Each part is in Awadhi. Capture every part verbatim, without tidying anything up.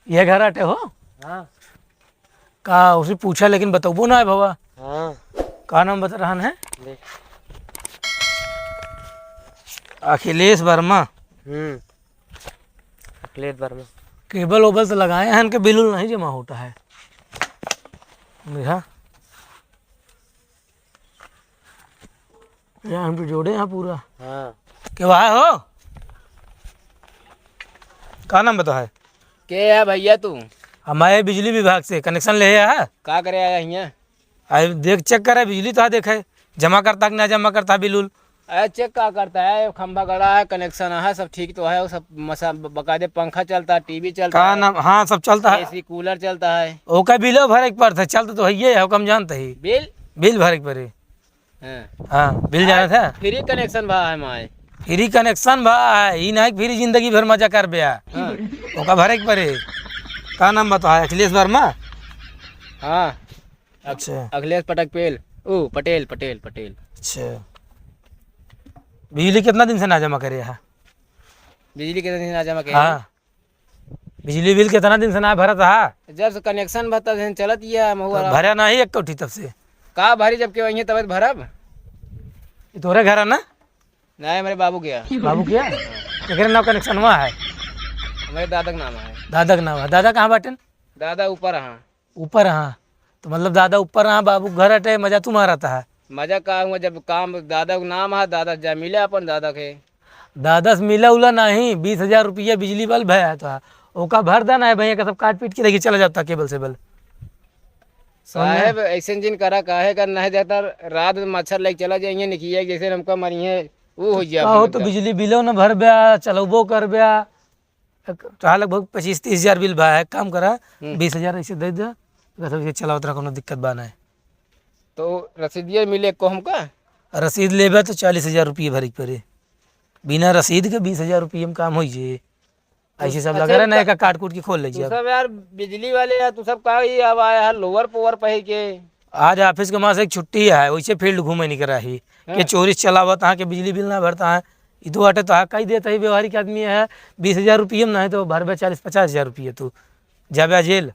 ये घर आटे हो? हाँ। का उसे पूछा, लेकिन बतौबो ना है भवा। हाँ। का नाम बता रहन है? देख। अखिलेश वर्मा। हम्म। अखिलेश वर्मा। केबल ओबल तो लगाए हैं, इनके बिल उल नहीं जमा होता है। देखा? यहाँ हम तो जोड़े हैं पूरा। हाँ। के वहाँ हो? का नाम बता है? के है भैया तू? हम आए बिजली विभाग से, कनेक्शन ले आया है। का करे आया हियाँ? अरे देख, चेक करे, बिजली तो देखे, जमा करता कि ना जमा करता बिल उल। अरे चेक का करता है, खंभा गड़ा है, कनेक्शन है, सब ठीक तो है, वो सब मसा-, बकायदे पंखा चलता है, टीवी चलता का है, नाम? हाँ, सब चलता है। एसी कूलर चलता है। ओका बिलो भरे के पड़ता है, चलता तो है ये है, ओका हम जानते ही। बिल? बिल भरे के पड़े। हाँ। हाँ, बिल जाना था। फ्री कनेक्शन भा है माय। फ्री कनेक्शन भा है, ई नहीं कि फ्री जिंदगी भर मजा कर बे। हाँ। ओका भरे के पड़े। का नाम बता है? अखिलेश वर्मा? हाँ। अख-, अच्छा। अखिलेश पटक पेल। ओ, पटेल, पटेल, पटेल। अच्छा। बिजली कितना दिन से ना जमा करे है? बिजली कितना दिन से ना जमा करे? हाँ। बिजली बिल कितना दिन से ना भरत हा? जब से कनेक्शन भा तब से चलत ही है, महुआ तो भरा नहीं एक कोठी तब से। का भरी, जब के वहीं तब भरब? ये तोरे घर है ना? नहीं, हमारे बाबू गया। बाबू गया? एकरे नाम कनेक्शन हुआ है? हमारे दादा का नाम है। दादा का नाम है। दादा कहाँ बाटेन? दादा ऊपर हाँ। ऊपर हाँ। तो मतलब दादा ऊपर हाँ, बाबू घर हटे, मजा तू मारत हा। मजा का हुआ, जब काम दादा का नाम है, दादा जा मिले अपन दादा के। दादा से मिला उला नहीं, बीस हजार रुपया बिजली बिल भया था, ओका भर देना है भैया का, सब काट पीट के लेके चला जाता केबल सेबल। साहेब, ऐसे जिन करा, काहे कर नहीं देता, रात में मच्छर लेके चला जाइए, निकिया जैसे हमका मरिए, वो हो जाए का हो अपन तो का। बिजली बिलो न भर ब्या, चलबो कर ब्या, एक, तो लगभग पच्चीस तीस हजार बिल बा है, काम करा, हम्म। बीस हजार ऐसे दे दे, बस ऐसे चलावत रहा, कोनो दिक्कत बा नहीं। तो रसीदिया मिले को हमका? रसीद लेबे तो चालीस हजार रुपये भरे के पड़े, बिना रसीद के बीस हजार रुपये में काम होई जे। ऐसे सब अच्छा, लगा रहे ना, तो का काट कूट के खोल ले तू जी अब। सब यार बिजली वाले यार, तू सब का ही अब आया है लोअर पोअर पहन के? आज ऑफिस के वहाँ से एक छुट्टी है, वैसे फील्ड घूमे निकल रही। हाँ। के चोरी से चलावत, अहाँ के बिजली बिल ना भरता है, ई तो अटे तो हाँ कही देता ही, व्यवहारिक आदमी है, बीस हजार रुपये में नहीं तो भरबे चालीस पचास हजार रुपये तू जाबे जेल।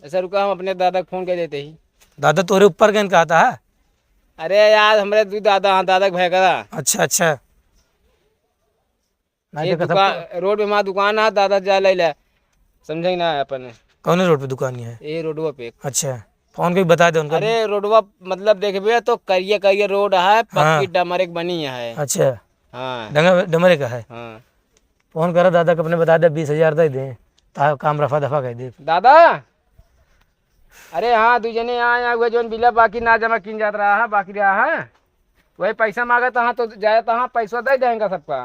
ऐसा रुका, हम अपने दादा को फोन कर देते ही। दादा तोरे ऊपर गए कहता है? अरे यार, हमरे दू दादा हाँ, दादा के भाई करा। अच्छा, अच्छा। नहीं ये देखा दुकान, सबको। रोड पे हमारा दुकान है, दादा जा ले ले, समझे ना अपन। कौन रोड पे दुकान है? ये रोडवा पे। अच्छा, फोन करके बता दे उनका। अरे रोडवा मतलब देखबे तो करिया करिया रोड है, पक्की हाँ। डमरेक बनी है। अच्छा। हाँ। डंगर-, डमरेक है। हाँ। फोन करा दादा के, अपने बता दे, बीस हजार दे दे, ता काम रफा दफा कर दे। दादा, अरे हाँ, दू जने आए हैं, वह जौन बिला बाकी ना जमा किन जात रहा है, बाकी रहा है, वही पैसा मांगत हाँ, तो जाए तो हाँ, पैसा दे देंगे सबका,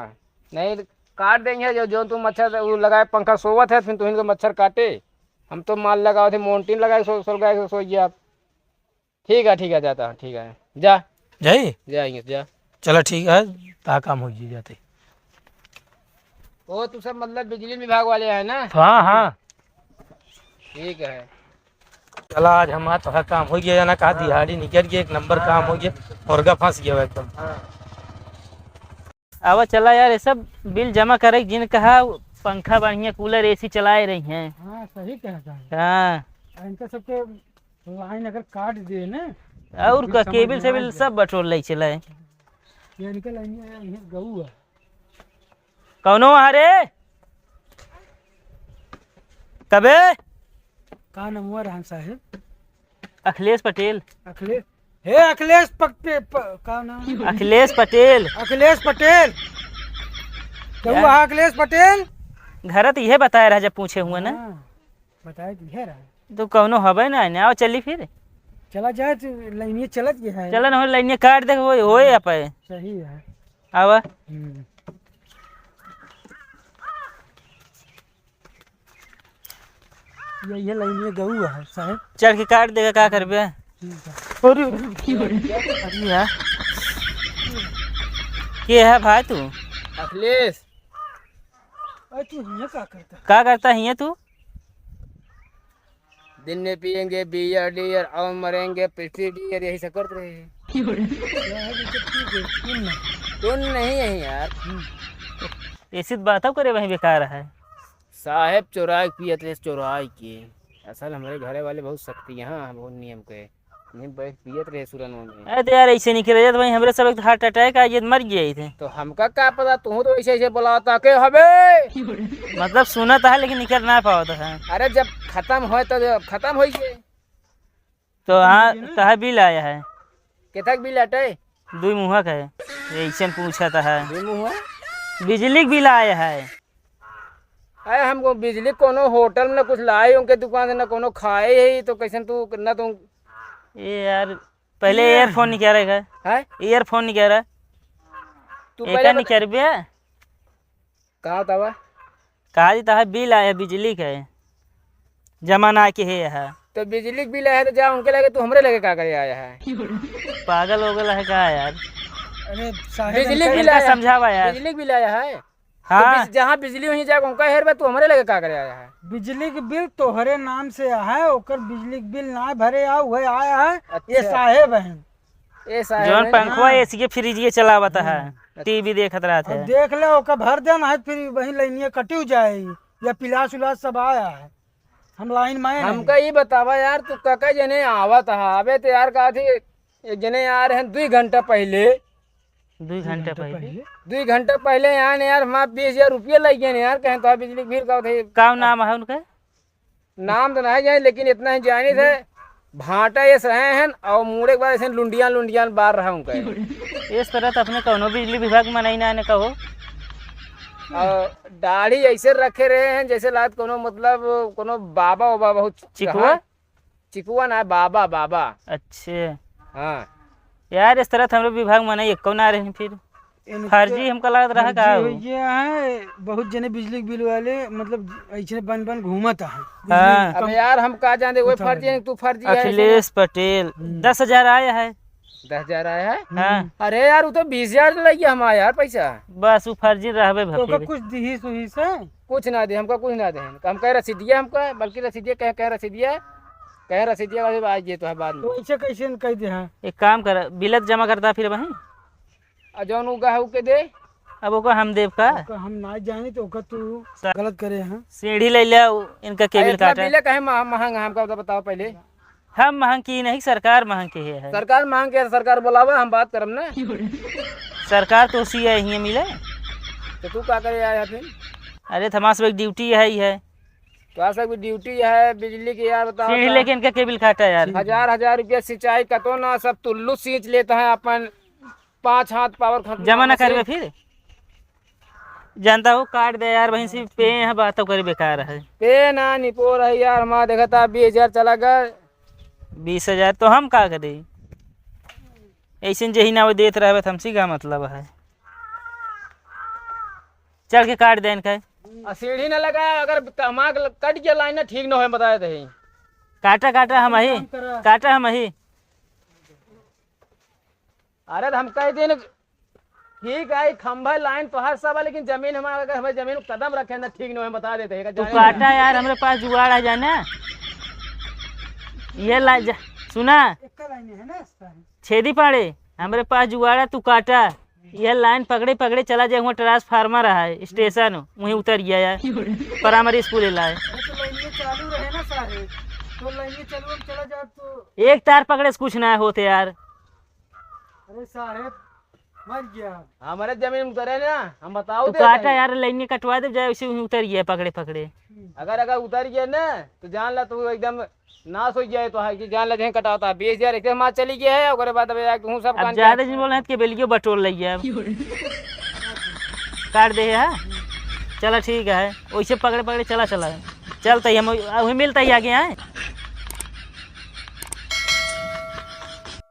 नहीं काट देंगे। जो, जो तुम मच्छर वो लगाए, पंखा सोवत है, फिर तुम इनको मच्छर काटे, हम तो माल लगावत है, मोन्टीन लगाए, सो, सो लगाए, सो, सो गया। ठीक है, ठीक है, जाता हूँ, ठीक है, जा। जाई? जाएंगे, जा। चला, ठीक है, ता काम हो जी जाते। ओ, तू सब मतलब बिजली विभाग वाले हैं ना? हाँ, हाँ। ठीक है। चला, आज हमारा तो काम हो गया, जाना कहा हाँ। दिहाड़ी निकल गया, एक नंबर हाँ, काम हो हाँ। गया, मुर्गा फंस गया एकदम। हाँ। आवा चला यार, ये सब बिल जमा करे जिन कहा, पंखा बढ़िया, कूलर, एसी चलाए रही हैं। हाँ, सही कहता है। हाँ। आ, इनका सबके लाइन अगर काट दे ना, और बिल का समझ केबिल में से आ बिल जाए। सब बटोर ले चला है। ये इनके लाइन में ये गऊ है। कौनो वहाँ रे? कबे? का नाम हुआ रहन साहेब? अखिलेश पटेल। अखिलेश, हे अखिलेश पक-, पे-, प-, का नाम? अखिलेश पटेल। अखिलेश पटेल। क्या क्या? हुआ अखिलेश पटेल? घर तो यह बताया रहा जब पूछे हुए ना। हाँ, बताए तो यह रहा। तो कौनो हबे ना, ना आओ चली फिर। चला जाए तो लाइनिया चलत के है। चला ना हो, लाइनिया काट दे, होए, होए आप आए। सही है। आवा। हम्म। ये, ये लाइन में गऊ है, साहब। चढ़ के काट देगा, का करबे? ठीक है। अरे, अरे यार। के है भाई तू? अखिलेश। अरे, तू हियाँ का करता? का करता हियाँ तू? दिन में पिएंगे बियर डियर और मरेंगे पिस्टी डियर, यही सब करते रहे। क्या है, ये सब चीज़ है? सुन ना। सुन नहीं है यार। हम्म। ऐसी बात करे वही बेकार है। साहेब चोराइ के पियत रहे, चोराइ के। असल हमरे घरे वाले बहुत सख्तियाँ हैं, बहुत नियम के। नहीं बैठ पियत रहे सुरनवा में। अरे तो यार, ऐसे नहीं किया जात भाई, हमरे सब एक heart attack आ जात, मर गए थे। तो हमका का पता, तू तो ऐसे ऐसे बोलावत ह, के हबे? मतलब सुनत है लेकिन निकल ना पावत है। अरे जब खतम होए तो खतम होई के। तो हाँ, कहे बिल आया है। केतक बिल आटे? दुई मुहक है। ये ऐसे पूछत है। दुई मुहक? बिजली के बिल आया है। अरे हमको बिजली कोनो होटल में ना कुछ लाए उनके दुकान से, ना कोनो खाए ही, तो कैसन तू ना तू। ए यार, पहले ये earphone निकाल रहा है। हैं? Earphone निकाल रहा। तू एका पहले बता। निकाल बे। कहा तवा? कहा जी तहा बिल आया है, बिजली के है, जमा ना के है यह। तो बिजली के बिल आया है तो जा उनके लगे, तू हमरे लगे का करे आया है? पागल हो गया है का यार? अरे साहेब, बिजली इनका बिल इनका आया है। समझावा यार। बिजली के बिल आया है। तो हाँ। बिज-, जहाँ बिजली वहीं जाके उनका हेर बा, तू हमरे लगे का करे आया है? बिजली के बिल तोहरे नाम से आया है, ओकर बिजली के बिल ना भरे आ, वह आया है, ये अच्छा। साहेब हैं। ए साहेब जौन है। पंखवा हाँ। एसी के फ्रिज के चलावत है, हम्म। टीवी देखत रहत और है। देख ले, ओकर भर देना है, फिर वहीं लाइनिया कटियो जाए, या पिलास उलास सब आया है, हम लाइन में नहीं। हमका ये बतावा यार, तू कका जने आवत है, अबे तो यार कहा थी, एक जने आ रहे हैं दुई घंटा पहले। दुई घंटा पहले? दुई घंटा पहले यहाँ ने यार, हमार बीस हजार रुपया लग गए ने यार, कहें तो बिजली के बिल का होते। का नाम है उनका? नाम तो नहीं जाने, लेकिन इतना ही जाने थे, भाटा ये रहे हैं और मुड़े के बाद ऐसे लुंडियान लुंडियान बार रहा उनका। इस तरह तो अपने कौनो बिजली विभाग में नहीं ना आने का हो। और दाढ़ी ऐसे रखे रहे हैं जैसे लागत कोनो, मतलब, कोनो बाबा ओबा बहुत चिकुआ? कहाँ? चिकुआ ना, बाबा, बाबा। अच्छे। हाँ। यार, इस तरह तो हमरे विभाग में नहीं, एको ना रहे फिर। इनके फर्जी हमका लागत रहा फर्जी का हो? हो गया है, बहुत जने बिजली के बिल वाले, मतलब, ऐसे बन बन घूमत है। हाँ। बिजली अब कम यार, हम का जाने, वो उठा फर्जी ले। है, तू फर्जी है, अखिलेश ऐसे। पटेल, हम्म। दस हजार आया है। दस हजार आया है? हाँ। हम्म। अरे यार, वो तो बीस हजार ले गया हमारा यार पैसा। बस, वो फर्जी रहबे तो भफे ओकर रे। कुछ दिही सुही से? कुछ ना दे, हमका कुछ ना दे। हम कहे रसीदिया, हमका, बल्कि रसीदिया कहे, कहे रसीदिया, कहे रसीदिया, बस आज ये तो है बाद में। तो ऐसे कैसे न कह दे, हाँ? एक काम कर, बिलत जमा करता फिर वहीं। आ जौन उ गहू के दे। अब ओका हम देब का? ओका हम ना जानी तो ओका तू सा- गलत करे हैं। सीढ़ी ले ले, उ इनका अरे केबिल इतना काटा। बिले काहे मह-, महंग है, हमका तो बताओ पहले। हम महंग की नहीं, सरकार महंग की है। सरकार महंग के, सरकार बुलावा, हम बात करब ना। सरकार तो उसी है, यहीं मिले। तो तू का करे आया फिर? अरे, थमास भाई ड्यूटी है ही है। तो आज तक भी ड्यूटी है, बिजली की यार बताओ सीढ़ी तो। लेके इनका केबिल काटा यार। हजार, हजार रुपया सिंचाई कतो ना, सब टुल्लू सींच लेता है अपन। पाँच हाथ पावर खत्म जमा ना मशीन। करबे फिर। जनता हो काट दे यार, वहीं से पे है बात तो करे बेकार है। पे ना निपोर है यार, हमारा देखा था बीस हजार चला गए। बीस हजार तो हम का करी? ऐसे जही ना वो देत रहबे तो हमसे का मतलब है? चल के काट दे इनका। आ सीढ़ी ना लगा, अगर कमा के कट गया लाइन ना ठीक ना होए, बता देते हैं। काटा, काटा हम ही, काम करा। काटा हम ही। अरे तो हम कह देन, ठीक है, खंभा लाइन तो हर सब है, लेकिन जमीन हमारा, अगर हमारी जमीन कदम रखे ना ठीक ना होए, बता देते हैं, तू जाने काटा ना। यार, हमरे पास जुगाड़ आ जाए ना। ये ला-, जा-, सुना, एक्का लाइन है ना, इस तरह। छेदी पाड़े, हमरे पास जुगाड़ है, तू काटा। यह लाइन पकड़े पकड़े चला जाए, वहाँ ट्रांसफार्मर है स्टेशन, वहीं उतर गया यार। प्राइमरी स्कूल ला है। अरे तो लाइनिया चालू रहे ना सारे, तो लाइनिया चालू, हम चला जाए तो। एक तार पकड़े से कुछ ना होते यार। अरे साहेब, मर गया। हमारे जमीन उतरे ना, हम बताओ तू दे काटा भाई। यार, लाइनिया कटवा दे जाए, उसे वहीं उतर गया पकड़े पकड़े। अगर, अगर उतर गया ना, तो जान ला तू एकदम नाश हो गया है तो है कि जान ले जहीं कटावता है। बीस हजार एक मार चली गया है, ओकरे बाद अब जाके तू सब अब कान ज्यादा के जिन बोले हैं कि बेलियो बटोर ले गया अब। काट दे है। चला ठीक है, वैसे पकड़े पकड़े चला चला। चलता ही हम वही मिलता ही आगे आए।